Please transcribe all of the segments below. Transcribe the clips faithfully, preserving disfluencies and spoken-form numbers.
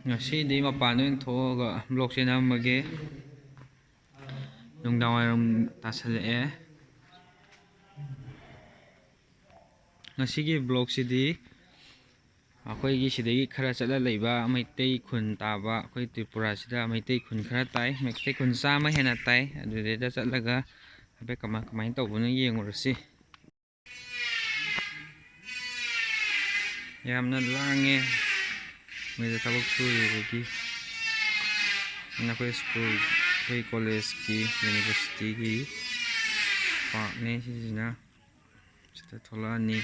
ꯉꯁꯤꯗꯤ ꯃꯄꯥꯟꯗ ꯑꯣꯏꯅ ꯊꯣꯛꯑꯒ vlogꯁꯦ ꯅꯝꯃꯒꯦ꯫ ꯅꯨꯡꯗꯥꯡꯋꯥꯏꯔꯝ ꯇꯥꯁꯜꯂꯛꯑꯦ꯫ ꯉꯁꯤꯒꯤ vlogꯁꯤꯗꯤ ꯑꯩꯈꯣꯏꯒꯤ ꯁꯤꯗꯒꯤ ꯈꯔ ꯆꯠꯂ ꯂꯩꯕ ꯃꯩꯇꯩ ꯈꯨꯟ ꯇꯥꯕ, ꯑꯩꯈꯣꯏ ꯇ꯭ꯔꯤꯄꯨꯔꯥꯁꯤꯗ ꯃꯩꯇꯩ ꯈꯨꯟ ꯈꯔ ꯇꯥꯏ, ꯃꯩꯇꯩ ꯈꯨꯟ ꯆꯥꯝꯃ ꯍꯦꯟꯅ ꯇꯥꯏ꯫ ꯑꯗꯨꯗꯩꯗ ꯆꯠꯂꯒ ꯍꯥꯏꯐꯦꯠ ꯀꯃꯥꯏ ꯀꯃꯥꯏꯅ ꯇꯧꯕꯅꯣ ꯌꯦꯡꯉꯨꯔꯁꯤ꯫ ꯌꯥꯝꯅ ꯂꯥꯡꯉꯦ ꯃꯣꯏꯗ ꯊꯕꯛ ꯁꯨꯔꯤꯕꯒꯤ꯫ ꯑꯗꯨꯅ ꯑꯩꯈꯣꯏ ꯁ꯭ꯀꯨꯜ, ꯑꯩꯈꯣꯏ ꯀꯣꯂꯦꯖꯀꯤ, ꯌꯨꯅꯤꯚꯔꯁꯤꯇꯤꯒꯤ ꯄꯥꯔꯛꯅꯦ ꯁꯤꯁꯤꯅ꯫ ꯁꯤꯗ ꯊꯣꯛꯂꯛꯑꯅꯤ꯫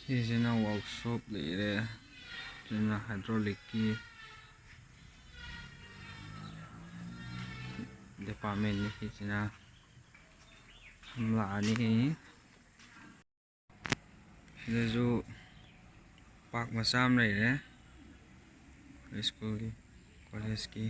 ꯁꯤꯁꯤꯅ ꯋꯥꯔꯛꯁꯣꯞ ꯂꯩꯔꯦ꯫ ꯁꯤꯅ ꯍꯥꯏꯗ꯭ꯔꯣꯂꯤꯛꯀꯤ ꯗꯤꯄꯥꯔꯠꯃꯦꯟꯅꯤ꯫ ꯁꯤꯁꯤꯅ ꯁꯝꯂꯥꯛꯑꯅꯤ꯫ ꯁꯤꯗꯁꯨ ꯄꯥꯔꯛ ꯃꯆꯥ ꯑꯃ ꯂꯩꯔꯦ, ꯁ꯭ꯀꯨꯜꯒꯤ, ꯀꯣꯂꯦꯖꯀꯤ꯫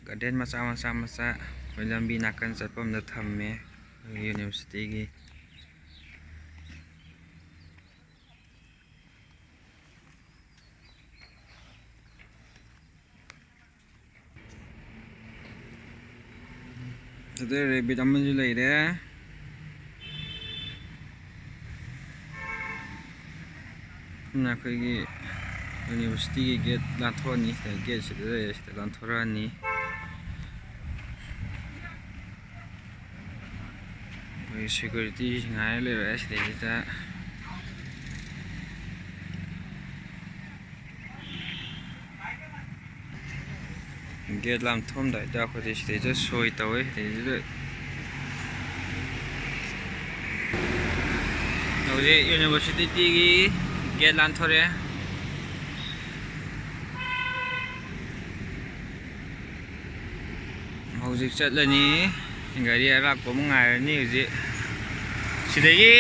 ꯒꯥꯔꯗꯦꯟ ꯃꯆꯥ ꯃꯆꯥ ꯃꯆꯥ ꯑꯩꯈꯣꯏ ꯂꯝꯕꯤ ꯅꯥꯀꯟ ꯆꯠꯐꯝꯗ ꯊꯝꯃꯦ, ꯑꯩꯈꯣꯏꯒꯤ ꯌꯨꯅꯤꯚꯔꯁꯤꯇꯤꯒꯤ꯫ ꯁꯤꯗ ꯔꯦꯕꯤꯠ ꯑꯃꯁꯨ ꯂꯩꯔꯦ꯫ ꯑꯗꯨꯅ ꯑꯩꯈꯣꯏꯒꯤ ꯌꯨꯅꯤꯚꯔꯁꯤꯇꯤꯒꯤ ꯒꯦꯠ ꯂꯥꯟꯊꯣꯛꯑꯅꯤ꯫ ꯁꯤꯗ ꯒꯦꯠꯁꯤꯗ ꯂꯩꯔꯦ, ꯁꯤꯗ ꯂꯥꯟꯊꯣꯔꯛꯑꯅꯤ꯫ ꯑꯩꯈꯣꯏ ꯁꯦꯀ꯭ꯌꯨꯔꯤꯇꯤ ꯉꯥꯏꯔ ꯂꯩꯔꯦ ꯁꯤꯗꯩꯁꯤꯗ꯫ ꯒꯦꯠ ꯂꯥꯟꯊꯣꯛꯑꯝꯗꯥꯏꯗ ꯑꯩꯈꯣꯏꯗꯤ ꯁꯤꯗꯩꯗ ꯁꯣꯏ ꯇꯧꯋꯦ꯫ ꯁꯤꯗꯩꯁꯤꯗ ꯍꯧꯖꯤꯛ ꯌꯨꯅꯤꯚꯔꯁꯤꯇꯤꯒꯤ ꯒꯦꯠ ꯂꯥꯟꯊꯣꯔꯛꯑꯦ꯫ ꯍꯧꯖꯤꯛ ꯆꯠꯂꯅꯤ꯫ ꯒꯥꯔꯤ ꯑꯔꯥꯛꯄ ꯑꯃ ꯉꯥꯏꯔꯅꯤ ꯍꯧꯖꯤꯛ꯫ ꯁꯤꯗꯒꯤ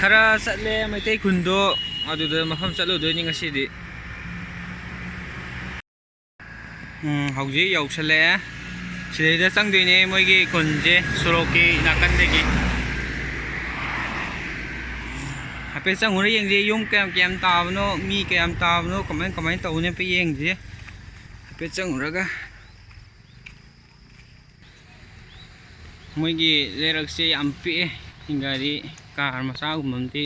ꯈꯔ ꯆꯠꯂꯦ ꯃꯩꯇꯩ ꯈꯨꯟꯗꯣ, ꯑꯗꯨꯗ ꯃꯐꯝ ꯆꯠꯂꯨꯗꯣꯏꯅꯤ ꯉꯁꯤꯗꯤ꯫ ꯎꯝ, ꯍꯧꯖꯤꯛ ꯌꯧꯁꯜꯂꯛꯑꯦ꯫ ꯁꯤꯗꯩꯗ ꯆꯪꯗꯣꯏꯅꯦ ꯃꯣꯏꯒꯤ ꯈꯨꯟꯁꯦ, ꯁꯣꯔꯣꯛꯀꯤ ꯅꯥꯀꯟꯗꯒꯤ꯫ ꯍꯥꯏꯐꯦꯠ ꯆꯪꯉꯨꯔ ꯌꯦꯡꯁꯦ, ꯌꯨꯝ ꯀꯌꯥꯝ ꯀꯌꯥꯝ ꯇꯥꯕꯅꯣ, ꯃꯤ ꯀꯌꯥꯝ ꯇꯥꯕꯅꯣ, ꯀꯃꯥꯏ ꯀꯃꯥꯏꯅ ꯇꯧꯕꯅꯣ ꯍꯥꯏꯐꯦꯠ ꯌꯦꯡꯁꯦ꯫ ꯍꯥꯏꯐꯦꯠ ꯆꯪꯉꯨꯔꯒ꯫ ꯃꯣꯏꯒꯤ ꯂꯩꯔꯛꯁꯦ ꯌꯥꯝ ꯄꯤꯛꯑꯦ, ꯒꯥꯔꯤ, ꯀꯥꯔ ꯃꯆꯥꯒꯨꯝꯕ ꯑꯃꯗꯤ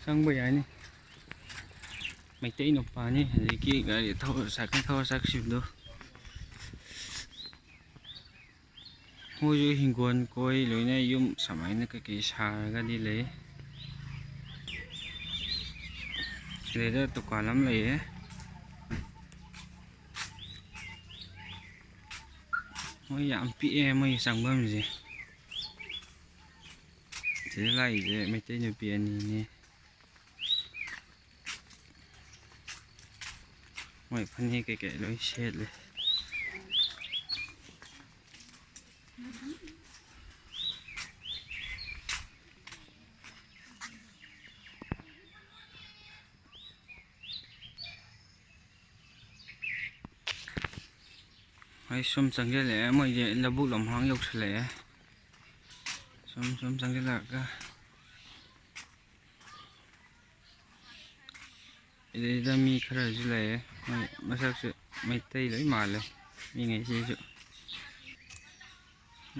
ꯆꯪꯕ ꯌꯥꯅꯤ꯫ ꯃꯩꯇꯩ ꯅꯨꯄꯥꯅꯤ ꯍꯧꯖꯤꯛꯀꯤ ꯒꯥꯔꯤ ꯊꯧꯔ, ꯁꯥꯏꯀꯜ ꯊꯧꯔ ꯆꯠꯈꯤꯕꯗꯣ꯫ ꯃꯣꯏꯁꯨ ꯍꯤꯡꯒꯣꯜ ꯀꯣꯏ ꯂꯣꯏꯅ ꯌꯨꯝ ꯁꯨꯃꯥꯏꯅ ꯀꯩꯀꯩ ꯁꯥꯔꯒꯗꯤ ꯂꯩ꯫ ꯁꯤꯗꯩꯗ ꯗꯨꯀꯥꯟ ꯑꯃ ꯂꯩꯌꯦ꯫ ꯃꯣꯏ ꯌꯥꯝ ꯄꯤꯛꯑꯦ ꯃꯣꯏ ꯆꯪꯐꯝꯁꯦ꯫ ꯁꯤꯗ ꯂꯥꯛꯏꯁꯦ ꯃꯩꯇꯩ ꯅꯨꯄꯤ ꯑꯅꯤꯅꯦ꯫ ꯃꯣꯏ ꯐꯅꯦꯛ ꯀꯩꯀꯩ ꯂꯣꯏ ꯁꯦꯠꯂꯦ꯫ ꯑꯩ ꯁꯨꯝ ꯆꯪꯁꯤꯜꯂꯛꯑꯦ, ꯃꯣꯏꯁꯦ ꯂꯧꯕꯨꯛ ꯂꯝꯍꯥꯡ ꯌꯧꯁꯤꯜꯂꯛꯑꯦ꯫ ꯁꯨꯝ ꯁꯨꯝ ꯆꯪꯁꯤꯜꯂꯛꯑꯒ ꯁꯤꯗꯩꯗ ꯃꯤ ꯈꯔꯁꯨ ꯂꯩꯌꯦ꯫ ꯃꯣꯏ ꯃꯁꯛꯁꯦ ꯃꯩꯇꯩ ꯂꯣꯏ ꯃꯥꯜꯂꯦ ꯃꯤꯉꯩꯁꯤꯁꯨ꯫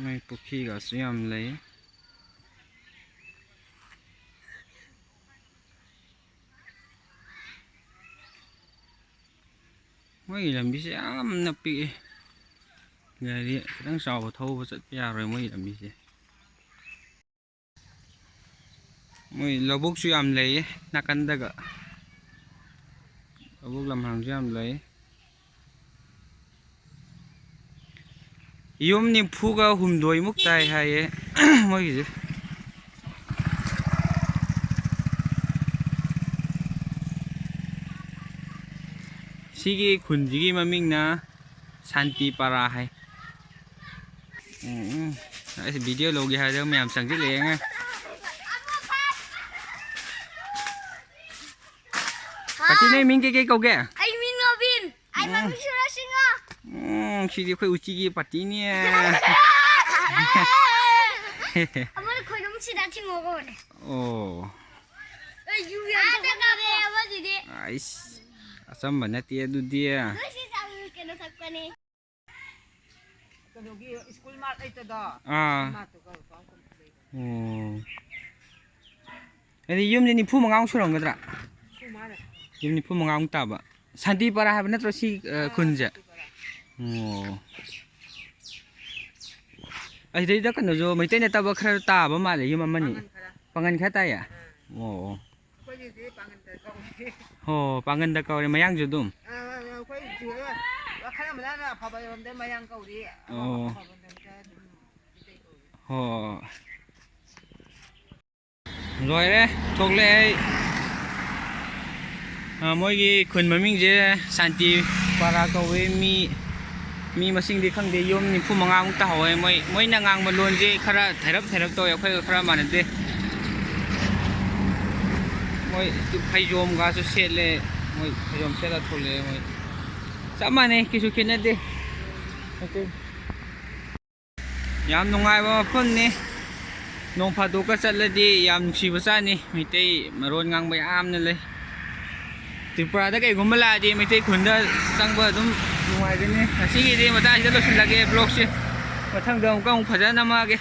ꯃꯣꯏ ꯄꯨꯈ꯭ꯔꯤꯒꯁꯨ ꯌꯥꯝ ꯂꯩ꯫ ꯃꯣꯏꯒꯤ ꯂꯝꯕꯤꯁꯦ ꯌꯥꯝꯅ ꯄꯤꯛꯑꯦ꯫ ꯒꯥꯔꯤ ꯈꯤꯇꯪ ꯆꯥꯎꯕ ꯊꯧꯕ ꯆꯠꯄ ꯌꯥꯔꯣꯏ ꯃꯣꯏꯒꯤ ꯂꯝꯕꯤꯁꯦ꯫ ꯃꯣꯏ ꯂꯧꯕꯨꯛꯁꯨ ꯌꯥꯝ ꯂꯩꯌꯦ ꯅꯥꯀꯟꯗꯒ꯫ ꯂꯧꯕꯨꯛ ꯂꯝꯍꯥꯡꯁꯨ ꯌꯥꯝ ꯂꯩ꯫ ꯌꯨꯝ ꯅꯤꯐꯨꯒ ꯍꯨꯝꯗꯣꯏꯃꯨꯛ ꯇꯥꯏ ꯍꯥꯏꯌꯦ ꯃꯣꯏꯒꯤꯁꯦ꯫ ꯁꯤꯒꯤ ꯈꯨꯟꯁꯤꯒꯤ ꯃꯃꯤꯡꯅ ꯁꯥꯟꯇꯤ ꯄꯥꯔꯥ ꯍꯥꯏ꯫ ꯎꯝ, ꯎꯝ꯫ ꯑꯩꯁꯦ ꯚꯤꯗꯤꯑꯣ ꯂꯧꯒꯦ ꯍꯥꯏꯔꯒ ꯃꯌꯥꯝ ꯆꯪꯁꯤꯜꯂꯛꯑꯦ ꯑꯉꯥꯡ꯫ ꯅꯪ ꯃꯤꯡ ꯀꯩꯀꯩ ꯀꯧꯒꯦ? ꯑꯩ ꯃꯤꯡ ꯔꯣꯕꯤꯟ꯫ ꯑꯩ ꯎꯝ꯫ ꯃꯃꯤꯡ ꯁꯨꯔꯖ ꯁꯤꯡꯍ꯫ ꯎꯝ, ꯁꯤꯗꯤ ꯑꯩꯈꯣꯏ ꯎꯆꯤꯒꯤ ꯄꯥꯔꯇꯤꯅꯦ꯫ ꯑꯃꯅ ꯈꯣꯏꯔꯨꯝ ꯁꯤꯗ ꯆꯤꯡꯉꯣ ꯀꯧꯕꯅꯦ꯫ ꯑꯣ꯫ ꯑꯩ ꯌꯨ ꯌꯥꯝ ꯑꯥꯗ ꯊꯛꯄ ꯀꯥꯞꯄꯦ ꯃꯥꯜꯂꯦ꯫ ꯑꯃꯁꯤꯗꯤ꯫ ꯑꯥꯏꯁ, ꯑꯆꯝꯕ ꯅꯠꯇꯦ ꯑꯗꯨꯗꯤ꯫ ꯅꯣꯏ ꯁꯤ ꯆꯥꯕ ꯀꯩꯅꯣ ꯊꯛꯄꯅꯦ꯫ ꯀꯩꯅꯣꯒꯤ ꯁ꯭ꯀꯨꯜ ꯃꯥꯔꯠ ꯂꯩꯇꯗꯣ? ꯑꯥ꯫ ꯁ꯭ꯀꯨꯜ ꯃꯥꯔꯠꯇꯨꯒ ꯂꯨꯄꯥ ꯀꯨꯟ ꯄꯤꯕ꯫ ꯑꯣ꯫ ꯑꯗꯨꯗꯤ ꯌꯨꯝꯗꯤ ꯅꯤꯐꯨ ꯃꯉꯥꯃꯨꯛ ꯁꯨꯔꯝꯒꯗ꯭ꯔꯥ? ꯅꯤꯐꯨ ꯃꯉꯥ ꯂꯩ꯫ ꯌꯨꯝ ꯅꯤꯐꯨ ꯃꯉꯥꯃꯨꯛ ꯇꯥꯕ꯫ ꯁꯥꯟꯇꯤ ꯄꯔꯥ ꯍꯥꯏꯕ ꯅꯠꯇ꯭ꯔꯣ ꯁꯤ, ꯑ, ꯑꯥ, ꯈꯨꯟꯁꯦ? ꯁꯥꯟꯇꯤ ꯄꯔꯥ꯫ ꯑꯣ꯫ ꯑꯁꯤꯗꯩꯗ ꯀꯩꯅꯣꯁꯨ ꯃꯩꯇꯩ ꯅꯠꯇꯕ ꯈꯔ ꯇꯥꯕ ꯃꯥꯜꯂꯦ, ꯌꯨꯝ ꯑꯃꯅꯤ꯫ ꯄꯥꯡꯒꯟ ꯈꯔ꯫ ꯄꯥꯡꯒꯟ ꯈꯔ ꯇꯥꯏꯌꯦ? ꯑꯥ꯫ ꯑꯣ, ꯑꯣ꯫ ꯑꯩꯈꯣꯏꯒꯤꯗꯤ ꯄꯥꯡꯒꯟꯗ ꯀꯧꯏ꯫ ꯑꯣ, ꯄꯥꯡꯒꯟꯗ ꯀꯧꯔꯦ, ꯃꯌꯥꯡꯁꯨ ꯑꯗꯨꯝ? ꯑꯥ, ꯑꯩꯈꯣꯏ ꯈꯔ ꯑꯃꯅ ꯑꯐꯕ ꯂꯣꯝꯗ ꯃꯌꯥꯡ ꯀꯧꯔꯤ, ꯑꯣ꯫ ꯑꯐꯕ ꯂꯣꯝꯗ ꯑꯗꯨꯝ ꯃꯩꯇꯩ ꯀꯧꯔꯤ꯫ ꯍꯣꯏ꯫ ꯂꯣꯏꯔꯦ, ꯊꯣꯛꯂꯛꯑꯦ ꯑꯩ꯫ ꯑ, ꯃꯣꯏꯒꯤ ꯈꯨꯟ ꯃꯃꯤꯡꯁꯦ ꯁꯥꯟꯇꯤ ꯄꯥꯔꯥ ꯀꯧꯋꯦ꯫ ꯃꯤ, ꯃꯤ ꯃꯁꯤꯡꯗꯤ ꯈꯪꯗꯦ, ꯌꯨꯝ ꯅꯤꯐꯨ ꯃꯉꯥꯃꯨꯛ ꯇꯥꯍꯧꯋꯦ꯫ ꯃꯣꯏ, ꯃꯣꯏꯅ ꯉꯥꯡꯕ ꯂꯣꯟꯁꯦ ꯈꯔ ꯊꯩꯔꯞ ꯊꯩꯔꯞ ꯇꯧꯋꯦ, ꯑꯩꯈꯣꯏꯒ ꯈꯔ ꯃꯥꯟꯅꯗꯦ꯫ ꯃꯣꯏ ꯐꯩꯖꯣꯝꯒꯁꯨ ꯁꯦꯠꯂꯦ, ꯃꯣꯏ ꯐꯩꯖꯣꯝ ꯁꯦꯠꯂ ꯊꯣꯛꯂꯛꯑꯦ꯫ ꯃꯣꯏ ꯆꯞ ꯃꯥꯟꯅꯩ, ꯀꯩꯁꯨ ꯈꯦꯠꯅꯗꯦ꯫ ꯑꯣꯀꯦ꯫ ꯌꯥꯝ ꯅꯨꯡꯉꯥꯏꯕ ꯃꯐꯝꯅꯤ꯫ ꯅꯣꯡ ꯐꯥꯗꯣꯛꯀ ꯆꯠꯂꯗꯤ ꯌꯥꯝ ꯅꯨꯡꯁꯤꯕ ꯆꯥꯅꯤ꯫ ꯃꯩꯇꯩ ꯃꯔꯣꯟ ꯉꯥꯡꯕ ꯌꯥꯝꯅ ꯂꯩ꯫ ꯇ꯭ꯔꯤꯄꯨꯔꯥꯗ ꯀꯩꯒꯨꯝꯕ ꯂꯥꯛꯑꯗꯤ ꯃꯩꯇꯩ ꯈꯨꯟꯗ ꯆꯪꯕ ꯑꯗꯨꯝ ꯅꯨꯡꯉꯥꯏꯒꯅꯤ꯫ ꯉꯁꯤꯒꯤꯗꯤ ꯃꯇꯥꯡꯁꯤꯗ ꯂꯣꯏꯁꯤꯜꯂꯒꯦ ꯕ꯭ꯂꯣꯛꯁꯦ꯫ ꯃꯊꯪꯗ ꯑꯃꯨꯛꯀ ꯑꯃꯨꯛ ꯐꯖꯅ ꯅꯝꯃꯛꯑꯒꯦ꯫